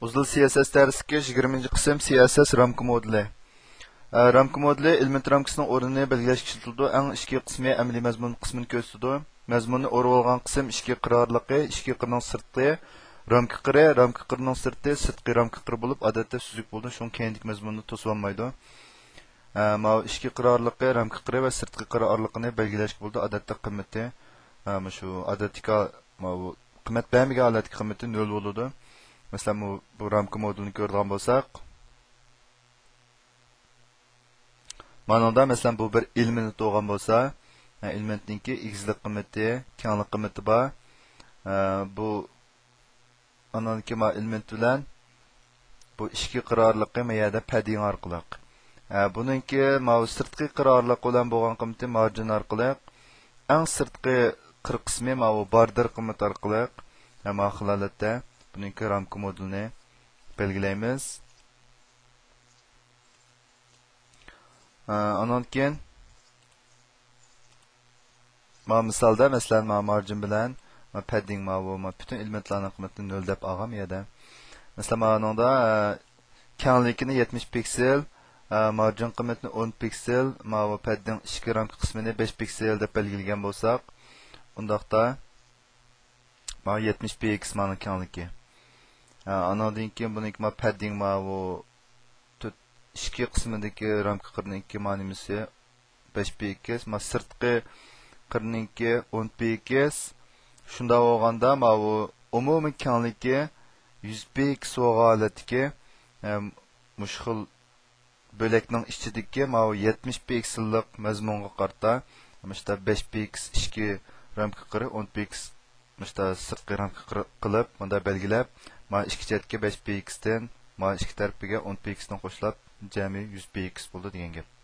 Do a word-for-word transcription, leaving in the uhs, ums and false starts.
ئۇزۇل سى ئەس ئەس دەرسلىكى، يىگىرمىنچى قىسىم، سى ئەس ئەس رامكا مودېلى. ئە، رامكا مودېلى ئېلېمېنت رامكىسىنىڭ ئورنىنى بەلگىلەشكە ئىشلىتىلىدۇ. ئەڭ ئىچكى قىسمى ئەمەلىي مەزمۇن قىسمىنى كۆرسىتىدۇ. مەزمۇننى ئورىۋالغان قىسىم ئىچكى قىرى ئارىلىقى، ئىچكى قىرىنىڭ سىرتقى رامكا قىرى، رامكا قىرىنىڭ سىرتى سىرتقى رامكا قىرى بولۇپ، ئادەتتە سۈزۈك بولىدۇ، شۇڭا كەينىدىكى مەزمۇننى توسۇۋالمايدۇ. ئە، ماۋۇ ئىچكى قىرى ئارىلىقى، رامكا قىرى ۋە سىرتقى قىرى ئارىلىقىنى بەلگىلەشكە بولىدۇ. ئادەتتە قىممىتى، ئە، مۇشۇ ئادەتتىكى، ماۋۇ قىممەت بەرمىگەن ھالەتتىكى قىممىتى نۆل بولىدۇ. مەسىلەن، بۇ، بۇ رامكا مودېلىنى كۆرىدىغان بولساق، مانىڭدا، مەسىلەن، بۇ بىر ئېلېمېنت بولغان بولسا، ئە، ئېلېمېنتنىڭكى ئېگىزلىك قىممىتى، كەڭلىك قىممىتى بار. ئە، بۇ ئانان كېيىن ماۋۇ ئېلېمېنت بىلەن بۇ ئىچكى قىرى ئارىلىقى ما يەردە پەددىڭ ئارقىلىق. ئە، بۇنىڭكى ماۋۇ سىرتقى قىرى ئارىلىق بىلەن بولغان قىممىتى مارجىن ئارقىلىق، ئەڭ سىرتقى قىر قىسمى ماۋۇ باردېر قىممىت ئارقىلىق، ھە، ماۋۇ خىل ھالەتتە بۇنىڭكى رامكا مودېلىنى بەلگىلەيمىز. ئە، ئانان كېيىن ماۋۇ مىسالدا، مەسىلەن، ماۋۇ مارجىن بىلەن ماۋۇ پەددىڭ، ماۋۇ، ماۋۇ پۈتۈن ئېلېمېنتلارنىڭ قىممىتىنى نۆل دەپ ئالغان بۇ يەردە. مەسىلەن، ماۋۇنىڭدا، ئە، كەڭلىكىنى يەتمىش پىكسېل، ئە، مارجىن قىممىتىنى ئون پىكسېل، ماۋۇ پەددىڭ ئىچكى رامكا قىسمىنى بەش پىكسېل دەپ بەلگىلىگەن بولساق، ئۇنداقتا ماۋۇ يەتمىش پىكسېل ماۋۇنىڭ كەڭلىكى. ئە، ئانىڭدىن كېيىن بۇنىڭكى ماۋۇ پەددىڭ ماۋۇ تۆت، ئىچكى قىسمىدىكى رامكا قىرىنىڭكى ماۋۇ نېمىسى بەش پىكسېل، ماۋۇ سىرتقى قىرىنىڭكى ئون پىكسېل. شۇنداق بولغاندا ماۋۇ ئومۇمىي كەڭلىكى يۈز پىكسېل بولغان ھالەتتىكى، ئە، مۇشۇ خىل بۆلەكنىڭ ئىچىدىكى ماۋۇ يەتمىش پىكسېللىق مەزمۇنغا قارىتا، مۇشتا بەش پىكسېل ئىچكى رامكا قىرى، ئون پىكسېل مۇشتا سىرتقى رامكا قىرى قىلىپ، مۇندا بەلگىلەپ، مانا ئىككى چەتكە بەش پىكسېلدىن، مانا ئىككى تەرىپىگە ئون پىكسېلدىن قوشۇلۇپ، جەمئىي يۈز پىكسېل بولدى دېگەن گەپ.